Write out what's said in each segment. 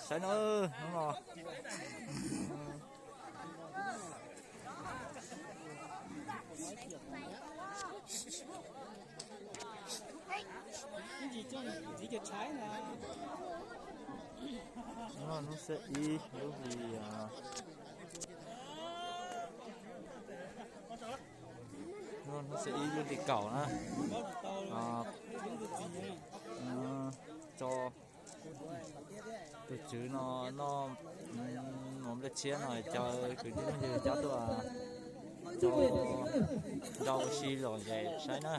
Saib na, hnub no, hnub no hnub xiab ib lub hli, hnub no hnub xiab ib lub hli kaum na. Tso tus tswv no noj mov nplej tshiab no, caw kwv tij neej tsa cov tuaj, cov nrau ua si lom zem saib na.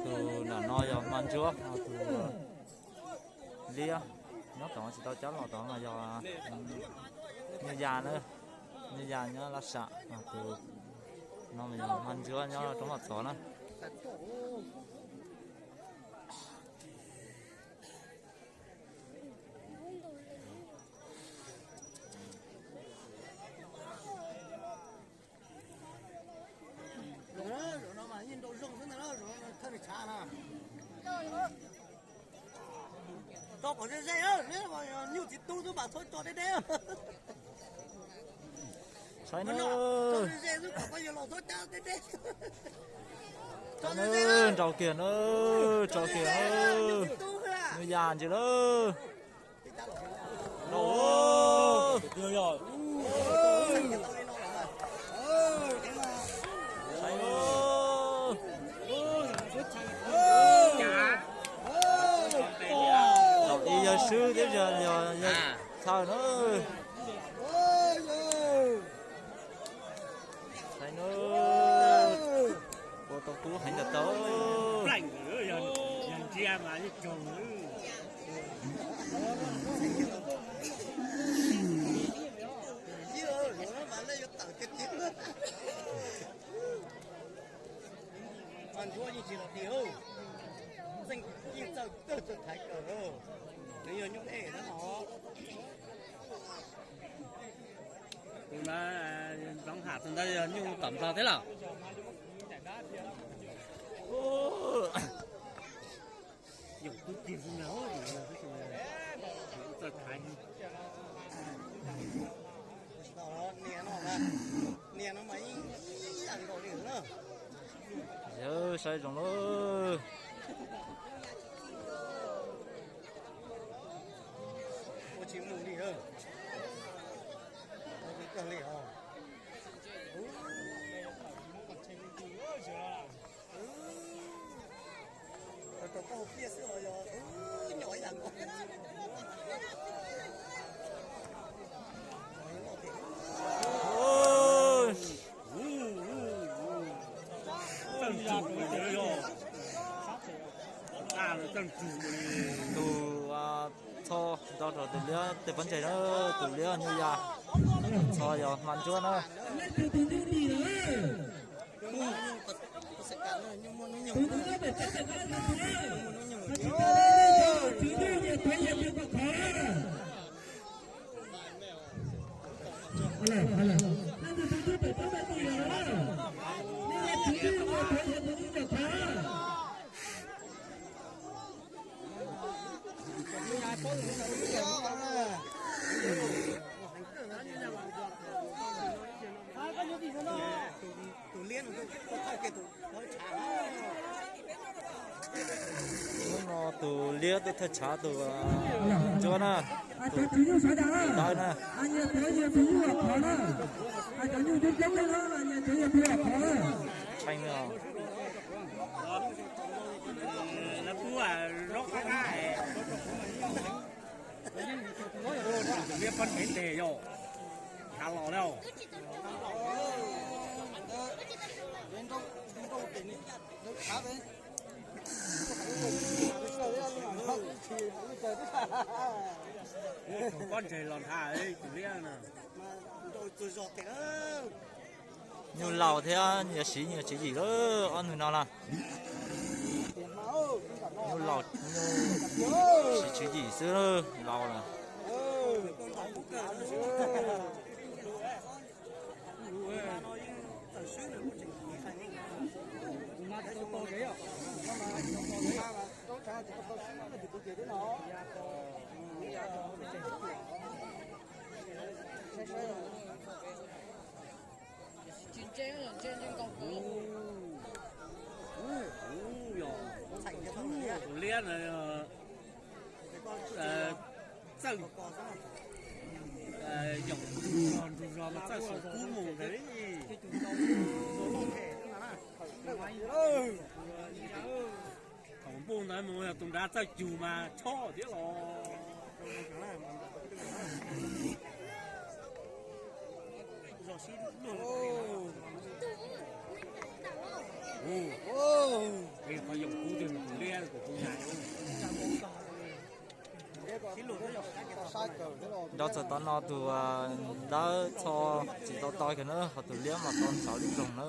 Tus nram no yog Hma Ntsuab, ho tus liab nyob tom tsis tau cab los tom no yog Nyuj Yas na, Nyuj Yas nyob Laj Sam, ho tus no mas yog Hma Ntsuab nyob roob Vaj Txos na. Tso kom ze ze, nyuj txiv tub xwb mas txhob tso deb deb. Saib na, nrau kiag na, tso kiag na, Nyuj Yas ntsis lawm. Saib na, zaum ib yog swb thiab yog yog txhawj na. Saib na, ua tau kub heev ntawm tau. Mas Ntsuab yeej tsis los dim, yeej txawj tawg txawj thaiv kawg, nws yog nyuj dej na no. Tus na, Ntxoov Ham tus ntawd yog nyuj tom Nplog thiab los? Yoom tub kiag xwb ntag, txawj thaiv. Yawg saib zoo lawm. Tus Txho nrau rau tus liab tej pob ntseg na, tus liab Nyuj Yas, tus Txho yog Hma Ntsuab na. Hnub no tus liab tuaj thawj tshav tus Ntsuab na, tus dawb na. Tshee no. Liab pob ntseg yog tshav los li. Pob ntseg los nrha tus liab na. Nyuj laus thiab nyuj siv nyuj tswv yim lawm ob nws no na. Nyuj laus nyuj siv tswv yim xwb laus na. Tus liab no txawj yaum ntug zos ntug zos mas txawj saum kub mus ntag li. Thaum npoj ntawd mus yog tus nrad txawj cug mas chob thiab los. Qhov yaum kub twg tus liab kuv kuj hais. Nco txog tod no tus dawb txho tsis tau tau kiag na, ho tus liab mas tau ntxhov li ploog na.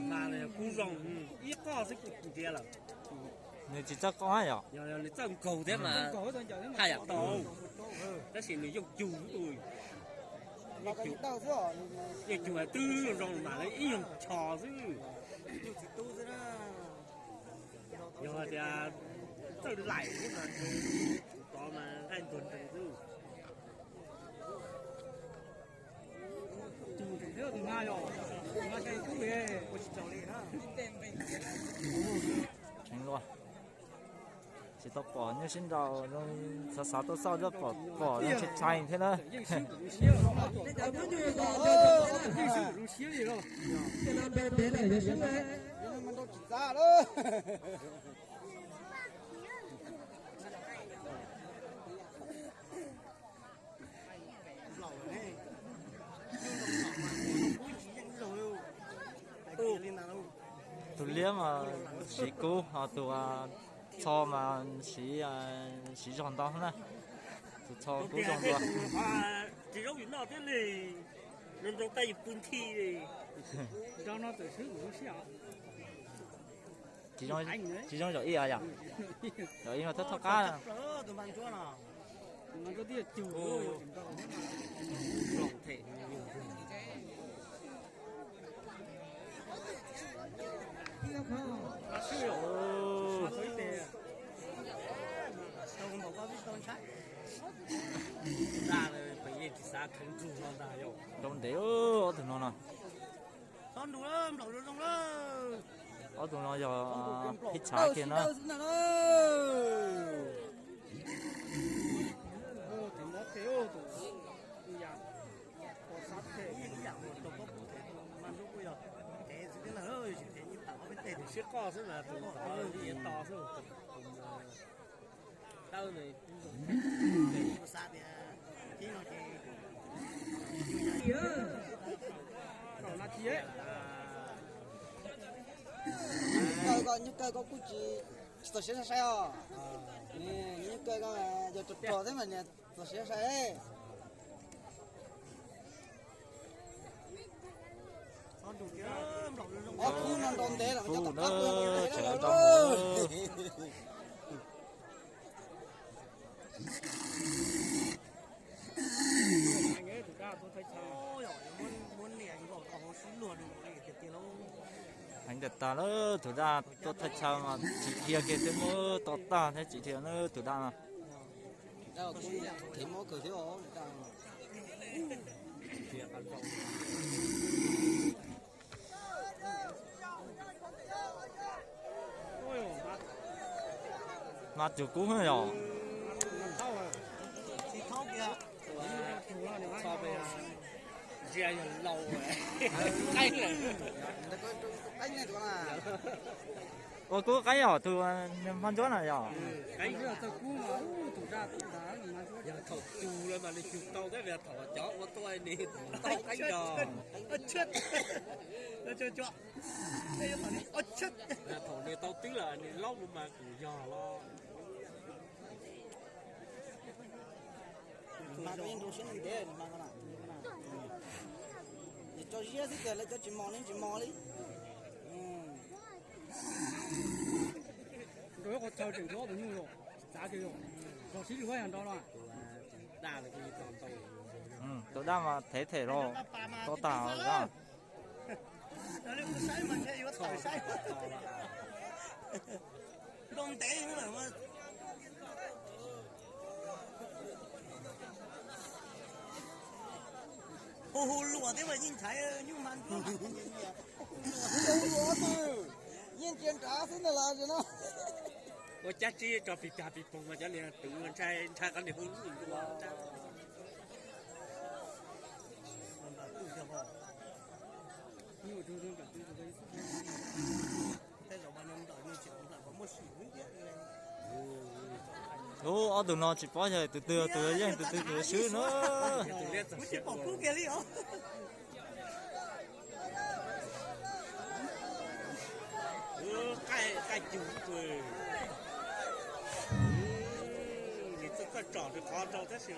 Mas kub zoo, ib qoj xwb kuj ntiav lawm. Nws tsis txawj qoj yom? Nws txawj nkaug thiab mas haj yam tau, tab sis nws yooj cug, yooj cug twb zoo zoo mas lawv ib nyuag cho xwb. Yog tias txawj laim thiab mas tus tod mas nqaij ntuag nrees xwb. Tsis tau pom nyuaj sib nraus, xav xav tuaj xauj coj pom pom zoo tshee tshee thiab na. Tus liab mas siv kub, ho tus txho mas siv, siv zog ntau na. Tus txho kub zoo dua. Tsis zoo vim noj thiab li, nroo nroo tab yim pw nthi li. Tsis zoo zaum ib yom? Zaum ib mas thawj thoj qab. Nrau ntev ob tug no no. Ob tug no yog phij tshav kiag na. Sib qoj xwb mas tus tod to xwb. Dawb no. Nyuj kaw koj, nyuj kaw koj kuj tsis, tsis txaus siab saib os. Nyuj kaw koj yog rog rog thiab mas niag txaus siab saib. Ob kub no nrau ntev los cov tom qab. Heev tas tas lawm, tus daj tuaj thaj chaw mas tsim dhia kiag thiab, to tag thiab tsim dhia na tus daj no. Mas tus kub yog ntsia yog laus qaib. Ua kub qaib yog tus hmo ntsuab na yog. Yog thaum cug lawm mas nws cug tau thiab, thaum cov ua tuaj nws tau qaib yog. Thaum nws tau twb lawm nws laub lawm mas kuj yog los. Tso siab xwb tias lawv cov tsis mos li tsis mos li. Nrau ib qho chaw tseem nrau ob tug nyuj los txav kiag yog, los sib lwg huab yog nrau no. Tus daj mas thev them los to tas. Saib mas ntshe yuav tawm saib. Nrau ntev lawm. Hu hu luas thiab mas yeej nthaiv nyuj mas nrau. Yeej cia nrad xwb ntag las no. Ua cab tsib tso pis pag pis poog mas cov niag twv ntshai ntshai qhov niag hu lub ntua. Ub, ob tug no tsis paub yog tus twg tus yeej tus twg tus swb na. Qaij cug, nws txawj txawj tsom nws qhov rau tab sis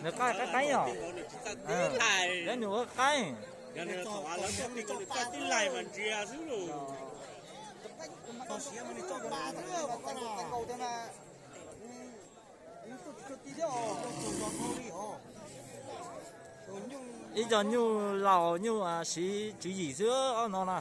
nws qaij qaib qaib os. Nws tsis txawj tib lais. Yog nws ua qaib, yog nws thaum lawv tuaj ti ko nws txawj tib lais mas ntsia xwb lus. Ib co nyuj laus nyuj siv tswv yim xwb ob no na.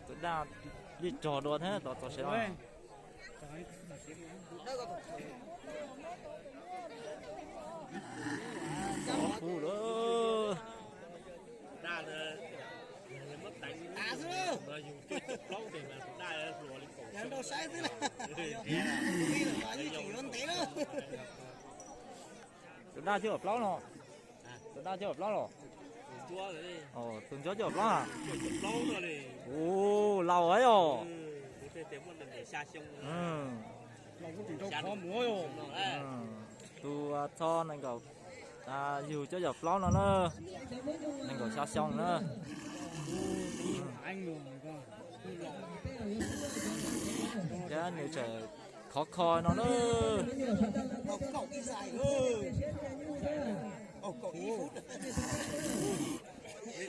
Tus daj li rog dua thiab tos txog siav no. Hu lawm. Tus daj thiab plaub no. Tus daj thiab plaub los? Tus ntsuab thiab plaub a? Ua laus os. Tus txog nees nkaum, yug cuaj caum plaub no na, nees nkaum xya xyoo na. Thiab nws tseem khov kho no na.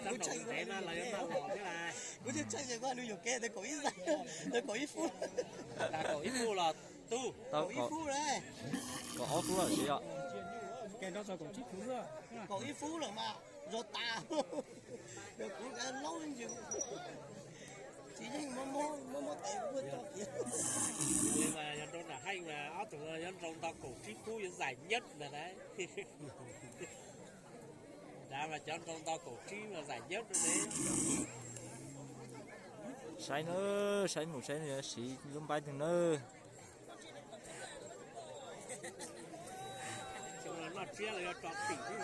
Kuv tshaj, kuv tshaj tias nws yuam kev tias kaum ib xais, kaum ib fub. Kaum ib fub los tub. Kaum ib fub lawm. Kaum ob fub lawm siv os. Kaum ib fub lawm mas zog tas. Kuv laub ntsis, tsis yeej muab muab tes kuv to kiag. Yog nrau nram heej mas ob tug yuav nrau nto kaum tsib fub yuav zais nyab ntag lauj. Dav mas cov nrau nto kaum tsib mas zais nyab rau ne. Saib na, saib mus saib siv lub npaib twg na. Xyoo no noj tsiab los yog tso tim xwb.